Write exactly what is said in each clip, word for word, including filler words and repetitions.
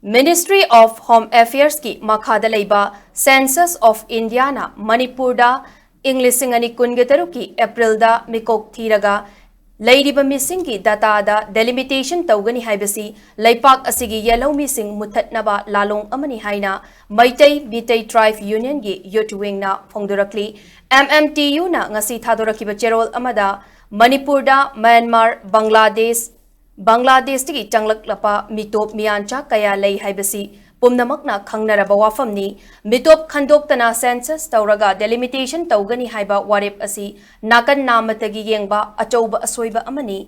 Ministry of Home Affairs ꯀꯤ ꯃꯈꯥꯗ ꯂꯩꯕ Census of India ꯅ ꯃꯅꯤꯄꯨꯔꯗ ꯏꯪ ꯂꯤꯁꯤꯡ ꯑꯅꯤ ꯀꯨꯟꯒ ꯇꯔꯨꯛꯀꯤ April ꯗ ꯃꯤꯀꯣꯛ ꯊꯤꯔꯒ ꯂꯩꯔꯤꯕ ꯃꯤꯁꯤꯡꯒꯤ data ꯗ delimitation ꯇꯧꯒꯅꯤ ꯍꯥꯏꯕꯁꯤ ꯂꯩꯄꯥꯛ ꯑꯁꯤꯒꯤ ꯌꯦꯜꯍꯧꯃꯤꯁꯤꯡ ꯃꯨꯠꯊꯠꯅꯕ ꯂꯥꯂꯣꯡ ꯑꯃꯅꯤ ꯍꯥꯏꯅ ꯃꯩꯇꯩ ꯃꯤꯇꯩ Tribe Union ꯒꯤ youth wing ꯅ ꯐꯣꯡꯗꯣꯔꯛꯂꯤ꯫ M M T U ꯅ ꯉꯁꯤ ꯊꯥꯗꯣꯔꯛꯈꯤꯕ ꯆꯦꯔꯣꯜ ꯑꯃꯗ ꯃꯅꯤꯄꯨꯔꯗ ꯃ꯭ꯌꯥꯟꯃꯥꯔ, ꯕꯪꯒ꯭ꯂꯥꯗꯦꯁ, ꯕꯪꯒ꯭ꯂꯥꯗꯦꯁꯇꯒꯤ ꯆꯪꯂꯛꯂꯕ ꯃꯤꯇꯣꯞ ꯃꯤꯌꯥꯟꯆꯥ ꯀꯌꯥ ꯂꯩ ꯍꯥꯏꯕꯁꯤ ꯄꯨꯝꯅꯃꯛꯅ ꯈꯪꯅꯔꯕ ꯋꯥꯐꯝꯅꯤ꯫ ꯃꯤꯇꯣꯞ ꯈꯟꯗꯣꯛꯇꯅ census ꯇꯧꯔꯒ delimitation ꯇꯧꯒꯅꯤ ꯍꯥꯏꯕ ꯋꯥꯔꯦꯞ ꯑꯁꯤ ꯅꯥꯀꯟ ꯅꯥꯃꯠꯇꯒꯤ ꯌꯦꯡꯕ ꯑꯆꯧꯕ ꯑꯁꯣꯏꯕ ꯑꯃꯅꯤ꯫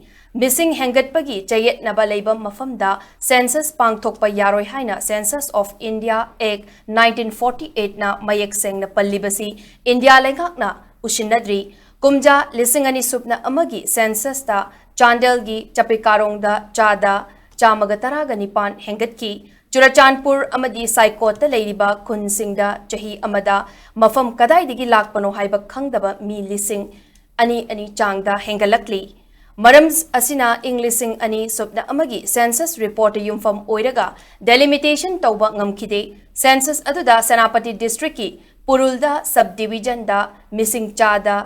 ꯃꯤꯁꯤꯡ ꯍꯦꯟꯒꯠꯄꯒꯤ ꯆꯌꯦꯠꯅꯕ ꯂꯩꯕ ꯃꯐꯝꯗ census ꯄꯥꯡꯊꯣꯛꯄ ꯌꯥꯔꯣꯏ ꯍꯥꯏꯅ Census of India Act nineteen forty eight ꯅ ꯃꯌꯦꯛ ꯁꯦꯡꯅ ꯄꯜꯂꯤꯕꯁꯤ ꯏꯟꯗꯤꯌꯥ ꯂꯩꯉꯥꯛꯅ ꯎꯁꯤꯟꯅꯗ꯭ꯔꯤ꯫ ꯀꯨꯝꯖꯥ ꯂꯤꯁꯤꯡ ꯑꯅꯤ ꯁꯨꯞꯅ ꯑꯃꯒꯤ census ꯇ ꯆꯥꯟꯗꯦꯜꯒꯤ ꯆꯄꯤꯀꯥꯔꯣꯡꯗ ꯆꯥꯗ ꯆꯥꯝꯃꯒ ꯇꯔꯥꯒ ꯅꯤꯄꯥꯟ ꯍꯦꯟꯒꯠꯈꯤ꯫ ꯆꯨꯔꯆꯥꯟꯄꯨꯔ ꯑꯃꯗꯤ ꯁꯥꯏꯀꯣꯠꯇ ꯂꯩꯔꯤꯕ ꯈꯨꯟꯁꯤꯡꯗ ꯆꯍꯤ ꯑꯃꯗ ꯃꯐꯝ ꯀꯗꯥꯏꯗꯒꯤ ꯂꯥꯛꯄꯅꯣ ꯍꯥꯏꯕ ꯈꯪꯗꯕ ꯃꯤ ꯂꯤꯁꯤꯡ ꯑꯅꯤ ꯑꯅꯤ ꯆꯥꯡꯗ ꯍꯦꯟꯒꯠꯂꯛꯂꯤ꯫ ꯃꯔꯝ ꯑꯁꯤꯅ ꯏꯪ ꯂꯤꯁꯤꯡ ꯑꯅꯤ ꯁꯨꯞꯅ ꯑꯃꯒꯤ census report ꯌꯨꯝꯐꯝ ꯑꯣꯏꯔꯒ delimitation ꯇꯧꯕ ꯉꯝꯈꯤꯗꯦ꯫ Census ꯑꯗꯨꯗ ꯁꯦꯅꯥꯄꯇꯤ district ꯀꯤ ꯄꯨꯔꯨꯜꯗ sub division ꯗ ꯃꯤꯁꯤꯡ ꯆꯥꯗ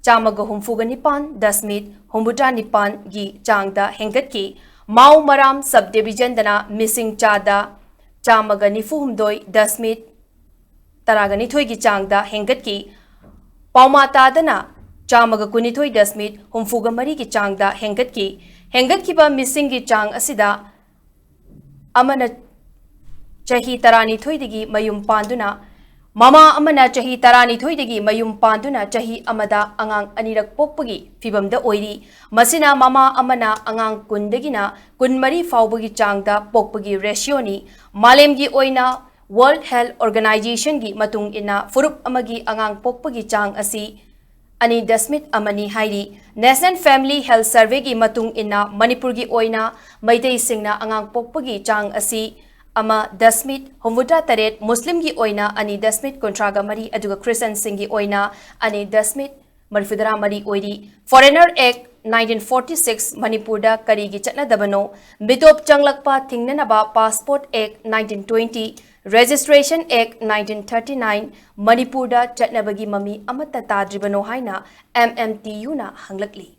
ꯆꯥꯝꯃꯒ ꯍꯨꯝꯐꯨꯒ ꯅꯤꯄꯥꯟ ꯗꯁꯃꯤꯠ ꯍꯨꯝꯐꯨꯇꯔꯥ ꯅꯤꯄꯥꯟꯒꯤ ꯆꯥꯡꯗ ꯍꯦꯟꯒꯠꯈꯤ꯫ ꯃꯥꯎ ꯃꯔꯥꯝ sub division ꯗꯅ ꯃꯤꯁꯤꯡ ꯆꯥꯗ ꯆꯥꯝꯃꯒ ꯅꯤꯐꯨ ꯍꯨꯝꯗꯣꯏ ꯗꯁꯃꯤꯠ ꯇꯔꯥꯒ ꯅꯤꯊꯣꯏꯒꯤ ꯆꯥꯡꯗ ꯍꯦꯟꯒꯠꯈꯤ꯫ ꯄꯥꯎꯃꯥꯇꯥꯗꯅ ꯆꯥꯝꯃꯒ ꯀꯨꯟꯅꯤꯊꯣꯏ ꯗꯁꯃꯤꯠ ꯍꯨꯝꯐꯨꯒ ꯃꯔꯤꯒꯤ ꯆꯥꯡꯗ ꯍꯦꯟꯒꯠꯈꯤ꯫ ꯍꯦꯟꯒꯠꯈꯤꯕ ꯃꯤꯁꯤꯡꯒꯤ ꯆꯥꯡ ꯑꯁꯤꯗ ꯑꯃꯅ ꯆꯍꯤ ꯇꯔꯥꯅꯤꯊꯣꯏꯗꯒꯤ ꯃꯌꯨꯝ ꯄꯥꯟꯗꯨꯅ, ꯃꯃꯥ ꯑꯃꯅ ꯆꯍꯤ ꯇꯔꯥꯅꯤꯊꯣꯏꯗꯒꯤ ꯃꯌꯨꯝ ꯄꯥꯟꯗꯨꯅ ꯆꯍꯤ ꯑꯃꯗ ꯑꯉꯥꯡ ꯑꯅꯤꯔꯛ ꯄꯣꯛꯄꯒꯤ ꯐꯤꯚꯝꯗ ꯑꯣꯏꯔꯤ꯫ ꯃꯁꯤꯅ ꯃꯃꯥ ꯑꯃꯅ ꯑꯉꯥꯡ ꯀꯨꯟꯗꯒꯤꯅ ꯀꯨꯟꯃꯔꯤ ꯐꯥꯎꯕꯒꯤ ꯆꯥꯡꯗ ꯄꯣꯛꯄꯒꯤ ratio ꯅꯤ꯫ ꯃꯥꯂꯦꯝꯒꯤ ꯑꯣꯏꯅ World Health Organization ꯒꯤ ꯃꯇꯨꯡ ꯏꯟꯅ ꯐꯨꯔꯨꯞ ꯑꯃꯒꯤ ꯑꯉꯥꯡ ꯄꯣꯛꯄꯒꯤ ꯆꯥꯡ ꯑꯁꯤ ꯑꯅꯤ ꯗꯁꯃꯤꯠ ꯑꯃꯅꯤ ꯍꯥꯏꯔꯤ꯫ National Family Health Survey ꯒꯤ ꯃꯇꯨꯡ ꯏꯟꯅ ꯃꯅꯤꯄꯨꯔꯒꯤ ꯑꯣꯏꯅ ꯃꯩꯇꯩꯁꯤꯡꯅ ꯑꯉꯥꯡ ꯄꯣꯛꯄꯒꯤ ꯆꯥꯡ ꯑꯁꯤ ꯑꯃ ꯗꯁꯃꯤꯠ ꯍꯨꯝꯐꯨꯇꯔꯥ ꯇꯔꯦꯠ, ꯃꯨꯁꯂꯤꯝꯒꯤ ꯑꯣꯏꯅ ꯑꯅꯤ ꯗꯁꯃꯤꯠ ꯀꯨꯟꯊ꯭ꯔꯥꯒ ꯃꯔꯤ, ꯑꯗꯨꯒ ꯈ꯭ꯔꯤꯁꯇꯟꯁꯤꯡꯒꯤ ꯑꯣꯏꯅ ꯑꯅꯤ ꯗꯁꯃꯤꯠ ꯃꯔꯤꯐꯨꯇꯔꯥ ꯃꯔꯤ ꯑꯣꯏꯔꯤ꯫ Foreigner Act nineteen forty six ꯃꯅꯤꯄꯨꯔꯗ ꯀꯔꯤꯒꯤ ꯆꯠꯅꯗꯕꯅꯣ? ꯃꯤꯇꯣꯞ ꯆꯪꯂꯛꯄ ꯊꯤꯡꯅꯅꯕ Passport Act nineteen twenty, Registration Act nineteen thirty nine ꯃꯅꯤꯄꯨꯔꯗ ꯆꯠꯅꯕꯒꯤ ꯃꯃꯤ ꯑꯃꯠꯇ ꯇꯥꯗ꯭ꯔꯤꯕꯅꯣ ꯍꯥꯏꯅ M M T U ꯅ ꯍꯪꯂꯛꯂꯤ꯫